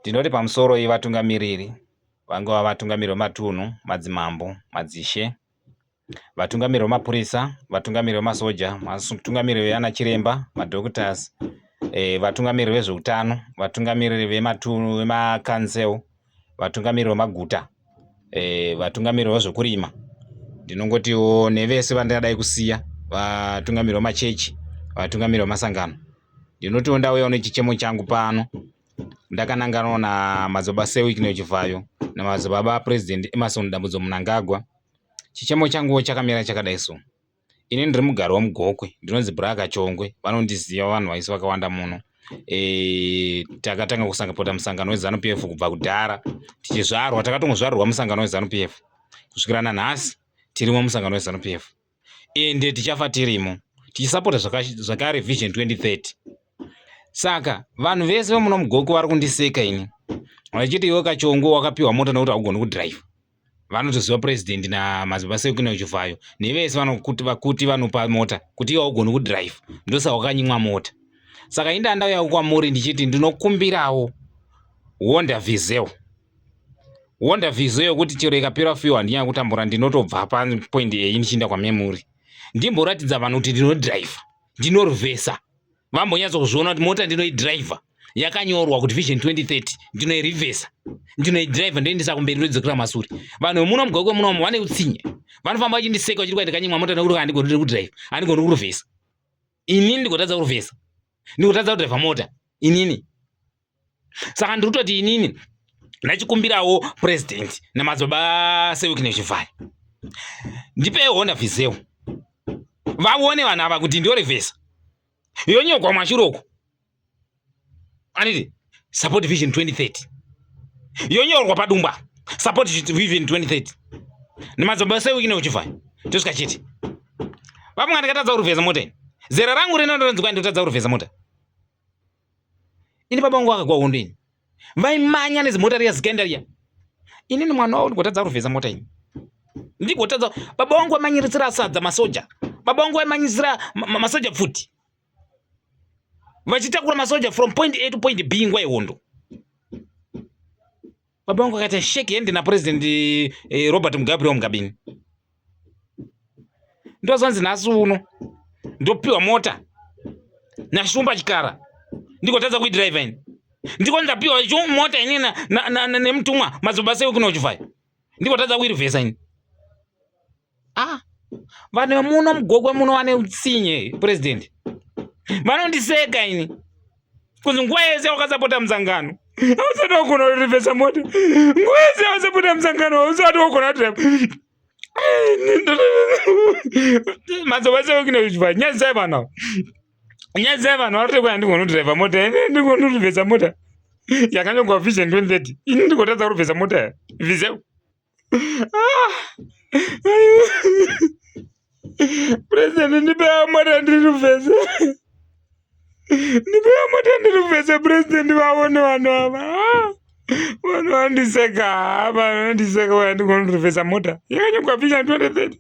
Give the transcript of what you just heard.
Ndinoti pamusoroi vatungamiriri, vangava vatungamiriri vematunhu, madzimambo, madzishe, vatungamiriri vemapurisa, vatungamiriri vemasoja, vatungamiriri veana chiremba, madoctors, vatungamiriri vezveutano, vatungamiriri vematunhu vemacouncil, vatungamiriri vemaguta, vatungamiriri vezvekurima. Ndinongotiwo nevese vandingadai kusiya, vatungamiriri vemachechi, vatungamiriri vemasangano. Ndinotiwo ndauyawo nechichemo changu pano ndakananganawo namadzibaba Sir Wicknell Chivhayo namadzibaba President Emmerson Dambudzo Mnangagwa. Chichemo changuwo chakamira chakadai so. Ini ndiri mugari wemuGokwe, ndinonzi Bra Kachongwe, vanondiziva vanhu vaisi vakawanda muno. Takatanga kusapota musangano weZanu PF kubva kudhara tichizvarwa, takatongozvarirwa musangano weZanu PF kusvikira nanhasi tirimo musangano weZanu PF. Ende tichafa tirimo tichisapota zvakare Vision 2030. Saka vanhu vese vemuno muGokwe vari kundiseka ini vachiti iwe Kachongwe wakapiwa mota nekuti haugoni kudhiraivha. Vanotoziva president namadzibaba Sekuno Chivhayo nevese vanokuti vakuti vanopa mota kuti iwe haugoni kudhiraivha ndosaka wakanyimwa mota. Saka ini ndandauya kwamuri ndichiti ndinokumbirawo Honda Vezel. Honda Vezel yekuti chero ikapera fuel handinyanya kutambura, ndinotobva papoint A ndichienda kwamemuri. Ndimboratidza vanhu kuti ndinodhiraivha, ndinorivhesa. Vambonyatso kuzviona kuti mota ndinoidhiraivha yakanyorwa kuti Vision 2030, ndinoirivhesa, ndinoidhiraivha, ndoendesa kumberi, ndoidzokera masure. Vanhu vemuno muGokwe munomu vane utsinye, vanofamba vachindiseka vachiti kwai ndakanyimwa mota nekuti handigoni kudhiraivha, handigoni kurivhesa. Inini ndigotadza kurivhesa, ndigotadza kudhiraivha mota inini. Saka ndiri kutoti inini ndachikumbirawo president namadzibaba Sir Wicknell Chivhayo, ndipei Honda Vezel vaone vanhu ava kuti ndiorevhesa yonyorwa kumashure uko aniti support Vision 2030 yonyorwa padumba support Vision 2030 nemadzibaba Sir Wicknell Chivhayo tosvika chete. Vamwe ndikatadza kurevhesa mota ini, zera rangu rino ndonzi kwai ndotadza kurevhesa mota ini. Baba vangu vakagwa hondo ini, vaimanya nezimota riya zikaenda riya. Inini mwana wavo ndigotadza kurevhesa mota ini, ndigotadza. Baba vangu vaimanyiritsira sadza masoja, baba vangu vaimanyisira masoja pfuti, vachitakura masoja from point A to point B nguva yehondo. Baba vangu vakaita shake hand napresident Robert Mugabe Mugabini. Ndozonzi nhasi uno ndopiwa mota naShumba Chikara, ndigotadza kuidhiraivha ini. Ndiko ndapiwa mota ini nemutumwa madzibaba Sir Wicknell Chivhayo, ndigotadza kuirivhesa ini. Ah, vanhu vemuno muGokwe muno vane utsinye president, vanondiseka ini kunzi nguva yese wakasapota musangano hausati wagona kurivhesa mota, nguva yese wakasapota musangano hausati wagona kudhiraivha. Madzibaba Sir Wicknell Chivhayo, nyadzisai vanhu ava, nyadzisai vanhu vari kuti handigoni kudhiraivha mota ini, ndigoni kurivhesa mota yakanyorwa Vision 2030. Ini ndigotadza kurivhesa mota Vezel. President, ndipewo mota ndirivhese, ndipewo mota ndirivhese president, vaone vanhu ava. Vanhu vandiseka, vanhu vandiseka, handigoni kurivhesa mota yakanyorwa Vision 2030.